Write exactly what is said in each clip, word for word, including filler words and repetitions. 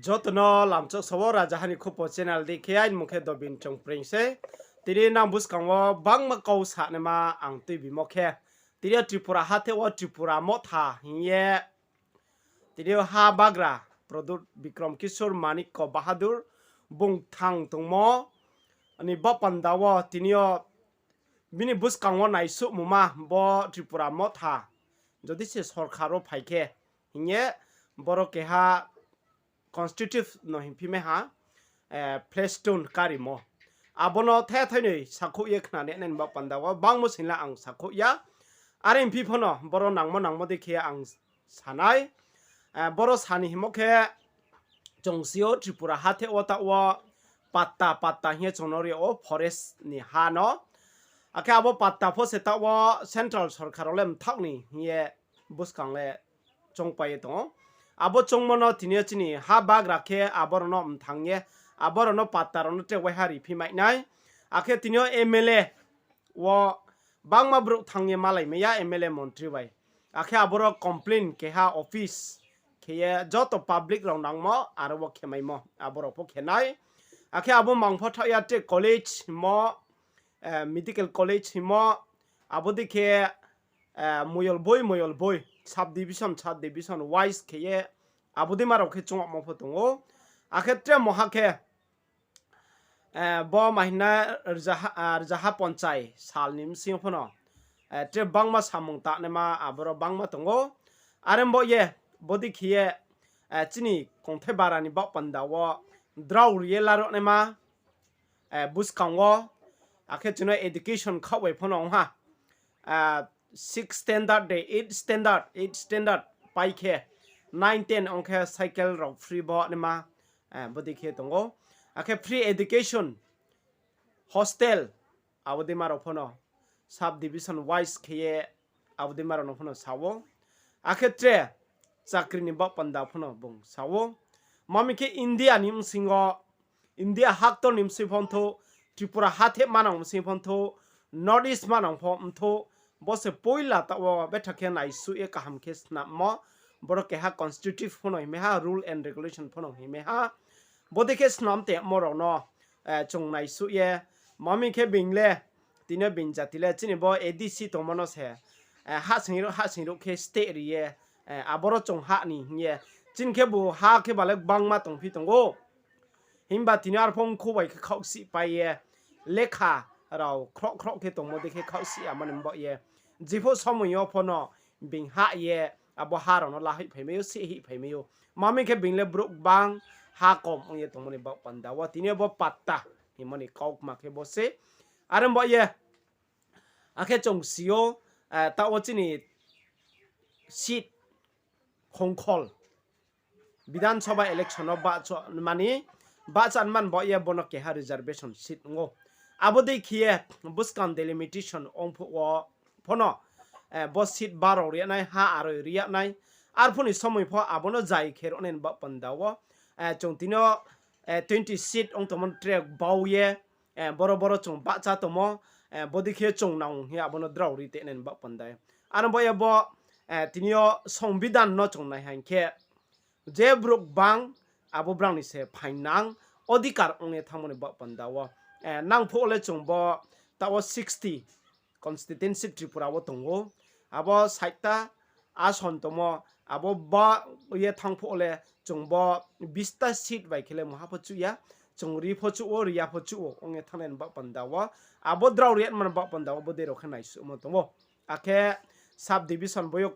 Joto no lamchok sa wo, Rajaha ni Khupo channel dei khe aini mung khe Dobin Chongpreng se. Tini nang buskang wo bangma kau sanaima ang tuibimo khe, tini yo Tripura hatheh wo Tripura Motha hing ye tini yo ha bagra Pradyot Bikram Kishore Manikya Bahadur bung thang tongmo ni baoh panda wo tini yo bini buskang wo naisuhmungma bo Tripura Motha jodi se sorkar wo phai khe hing ye boro keha constitutive no hingphi mai ha, flag stone karimo. Abo no thai thainoi sakhouh ye khnanai nai ni baoh panda wo bangmo sing la ang sakhouh ya. Are hingphi phano boro nangmo nangmo dei khe ang sanai. Boro sani hingmo khe, chung si ou Tripura hatheh wo taoh wo patta, patta hing ye chung no ri yag ou forest ni ha no. Akhe abo patta pho se taoh wo central sorkar rao le mthaoh ni hing ye buskang le choungpai ye tong ou. Abo choungmo no tini yo chini ha bagra khe abo rao no mthang ye, abo rao no patta rao no tre waiha riphi mai nai. Akhe tini yo M L A wo bangma brouh thanng ye malai mai ya M L A montri bai. Akhe aboro complain keha office khe ye joto public rao nangmo aro wo khemaimo abo rao pho khe nai. Akhe abo mang pho thaoh ya tre college hingmo, medical college hingmo, abo dei khe moyol boi moyol boi, sub division sub division wise khe ye abo dei ma rao khe chung yagmo pho tong ou. Akhe tre moha khe bo mahina rzaha ponchai sal ni bsing yo phano tre bangma samung tangnaima aboro bangma tong ou. Are bo ye, bodei khe ye chini kongthai bara ni baoh panda wo drao ri ye laruh naima buskang wo, akhe chung no education khaoh bai phano ong ha, six standard de eight standard, eight standard pai khe nine ten ong khe cycle rao free bo naima bodei khe tong ou. Akhe free education, hostel, abo dei ma rao phano sub division wise khe ye abo dei ma rao no phano sa ou. Akhe tre chakri ni baoh panda phano bung sa ou. Mami khe India ni bsing yo, India haktor ni bsing pho mthou, Tripura hatheh manang bsing pho mthou, North East manang pho mthou, bo se poila taoh wo betha khe naisuh ye kaham khe snammo, boro keha constitutive phano hingmai ha, rule and regulation phano hingmai ha. Bodei khe snam tongmo rao no chung naisuh ye, mami khe being le, tini yo being jati le chini bo A D C tongmo no se hahsoing ruh khe state ri ye, aboro chung ha ni hing ye, chini khebu ha khe ba le gbangma tongphi tong ou. Himba tini yo arphuh mkhu bai khe khaohsih pai ye, lekha rao khroh khroh khe tongmo dei khe khaohsih yamo ni baoh ye, jephuh somoi yo phano being hah ye abo ha rao no lahoih phaimai ou, sihhoih phaimai ou. Mami khe being le brouh gbang ha kom ong ye tongmo ni baoh panda wo tini yo bo patta hingmo ni kaukma khe bo se. Are baoh ye, akhe chung si ou, taoh wo chini seat khongkhol Bidhan Sabha election no bahcha mani, bahcha man baoh ye bo no keha reservation seat ong ou. Abo dei khe ye buskang delimitation ong phuh wo phano bo seat barao ri yag nai, ha aroi ri yag nai. Arphuh ni somoi pho abo no zai khe ruh nai ni baoh panda wo, chung tini yo twenty seat ong tongmo tre bau ye, boro boro chung bahcha tongmo, bodei khe chung nang hing ye abo no drao ri te nai ni baoh panda. Ano baoh ye bo, tini yo songbidhan no chung nai haing khe, je brouh gbang, abo brang ni se phaingnang odhikar ong ye thanngmo ni baoh panda wo. Nang phuh le chung bo taoh wo sixty constituency Tripura wo tong ou. Abo sait ta ason tongmo, abo ba ye thanng phuh le chung bo bis ta seat bai khe le mungha pho chuh ya, chung ri pho chuh ou, ri ya pho chuh ou ong ye thanngnai ni baoh panda wo. Abo drao ri yagma ni baoh panda wo bodei rao khe naisuhmo tong ou. Akhe sub division bo yo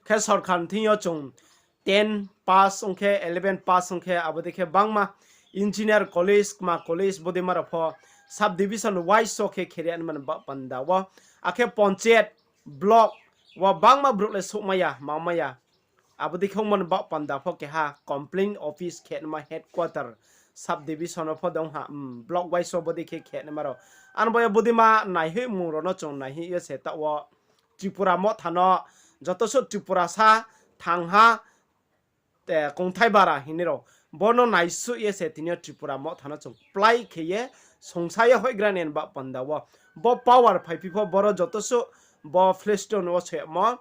khe sorkar ni thing yo chung ten pass ong khe, eleven pass ong khe, abo dei khe bangma engineer college, kma college, bodei ma rao pho sub division wise wo khe khe ri yagma ni baoh panda wo. Akhe panchayat, block wo bangma brouh le souhmai ya, mamai ya. Abo dei khe ongmo ni baoh panda pho keha complaint office khe naima headquarter sub division wo pho dong ha, block wise wo bodei khe khe naima rao. Ano baoh ye bodei ma naihoihmung rao no chung naihoih ye se taoh wo Tripura Motha no joto suh Tripurasa thang ha, kongthai bara hingnai rao. Bo no naisuh ye se tini yo Tripura Motha no chung plái khe ye songsa ye hoihgra nai ni baoh panda wo. Bo power phaiphi pho boro joto suh bo flag stone wo soyagmo,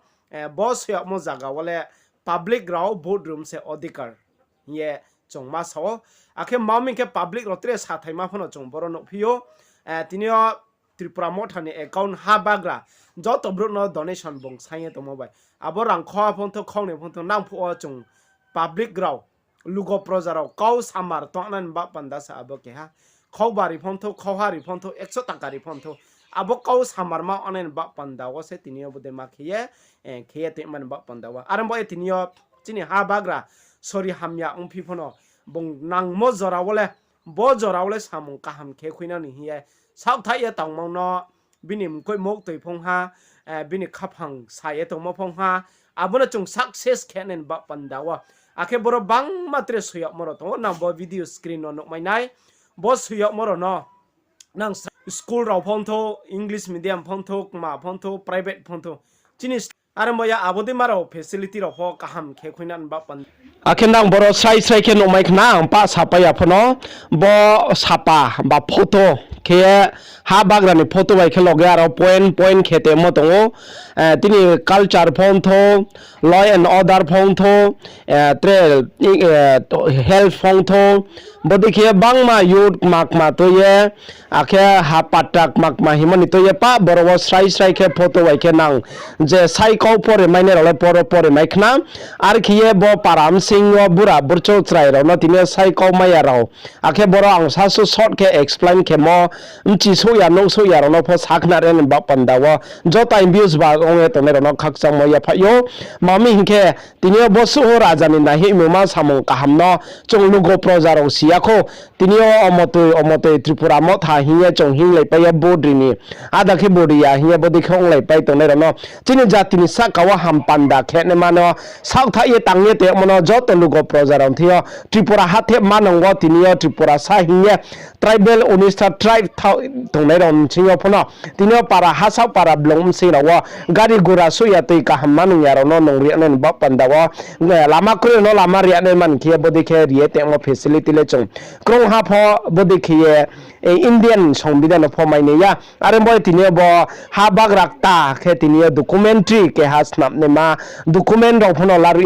bo soyagmo zaga wo le public rao vote rim se odhikar hing ye chung ma sa ou. Akhe ma mi khe public rao tre sathaima phano chung boro nuhphi ou. Tini yo Tripura Motha ni account ha bagra joto brouh no donation bung saing ye tongmo bai, abo rang khauha phongthou, khaunoi phongthou, nang phuh wo chung public rao, lugo proja rao kau samar tongnani baoh panda se abo keha. Khaubari phongthou, khauhari phongthou, ekso takari phongthou, abo kau samarma ongnani baoh panda wo se tini yo bodei ma khe ye, khe ye tongmani baoh panda wo. Are bo ye tini yo chini ha bagra sori hamya ongphi phano, bung nangmo jora wo le, bo jora wo le samung kaham khe khuinang ni hing ye saohthaih ye tangmang no, bini mkoih mouhtoi phongha, bini khaphang sa ye tongmo phongha, abo no chung success khe nai ni baoh panda wo. Akhe boro bangma tre soi yagmo rao tong ou, nang bo video screen no nuhmai nai. Bo soi yagmo rao no nang school rao phongthou, English medium phongthou, kma phongthou, private phongthou, chini are bo ya abo dei ma rao facility rao pho kaham khe khuinani baoh panda. Akhe nang boro srai srai khe nuhmai khna, ang pah sapai ya phano, bo sapa ba photo khe ye ha bagra ni photo bai khe loge aro point point khe tongmo tong ou. Tini culture phongthou, law and order phongthou, tre health phongthou, bodei khe bangma youth kma kma tui ye, akhe ha patta kma kma hingmo ni tui ye pah boro wo srai srai khe photo bai khe nang je sai kau pore mai nai rao le poro pore mai khna. Are khe ye bo para bsing yo bura burchouh chrai rao no tini yo sai kau mai ya rao. Akhe boro ang sasu short khe explain khemo, bchi souh ya, nuh souh ya rao no pho sakhnari ni baoh panda wo, joto views ba ong ye tongnai rao no khakchangmo yaphaih ou. Ma mi hing khe, tini yo bo suh wo raja ni naihihmungma samung kaham no chung lugo proja rao si ya khou. Tini yo omotoi omotoi Tripura Motha hing ye chung hinglaipai ye bodri ni, ada khe bodri ya hing ye bodei khe onglaipai tongnai rao no, chini jati ni sahka wo ham panda khe naima no saohthaih ye tang ye tongmo no joto lugo proja rao thing yo Tripura hatheh manang wo tini yo Tripura sa hing ye tribal unis ta tribe tongnai rao bsing yo phano tini yo para hasaoh para blung bsing rao wo gari gura souh ya tui kaham manung ya rao no nung ri nai ni baoh panda wo, lama kroi no lama ri nai man khe ye bodei khe ri ye tongmo facility le chung krungha pho bodei khe ye Indian songbidhan no pho mai nai ya. Are bo tini yo bo ha bagra kta khe tini yo documentary keha snam naima document rao phano laruh